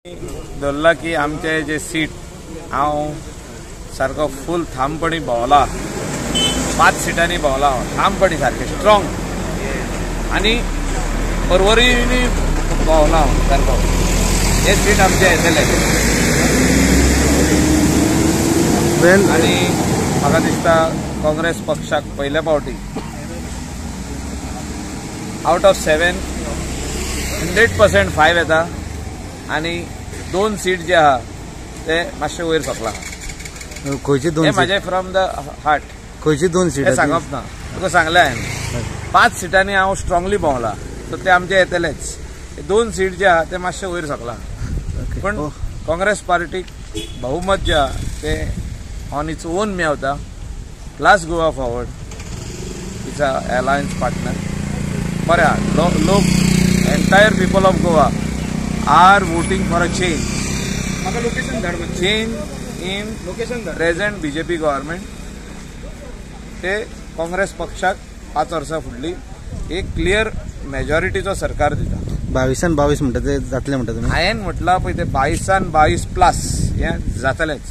धरला की आमचे जे सीट हांव सारको फूल ठामपणी भोंवला, 5 सिटांनी भोंवला हांव ठामपणी सारकें स्ट्रॉंग आनी परवरीनी भोंवला हांव सारको. हे सीट आमचे येतले आनी म्हाका दिसता काँग्रेस पक्षाक पयल्या फावटी out of 7 100% 5 येता आनी 2 सीट जे आहा ते मातशे वयर सकला. खंयची 2? म्हाजे फ्रॉम the heart. खंयची 2 सीट सांगप ना, तुका सांगलें हांवें. 5 सिटांनी हांव स्ट्रॉंगली भोंवला, सो ते आमचे येतलेच. 2 सीट जे आहा ते मातशे वयर सकला, पण काँग्रेस पार्टीक बहुमत जे आहा ते ऑन इट्स ओन मेवता. Plus Goa Forward it's a alliance partner. बरें आहा, लोक entire people of Goa are voting for a change. Change in present BJP government. ते काँग्रेस पक्षाक 5 वर्सां फुडली एक क्लियर मेजॉरिटीचो सरकार दिता. 22 22 म्हणटा ते जातले म्हणटा तुमी? हांवें म्हटलां पळय ते 22 22 प्लस हें जातलेंच.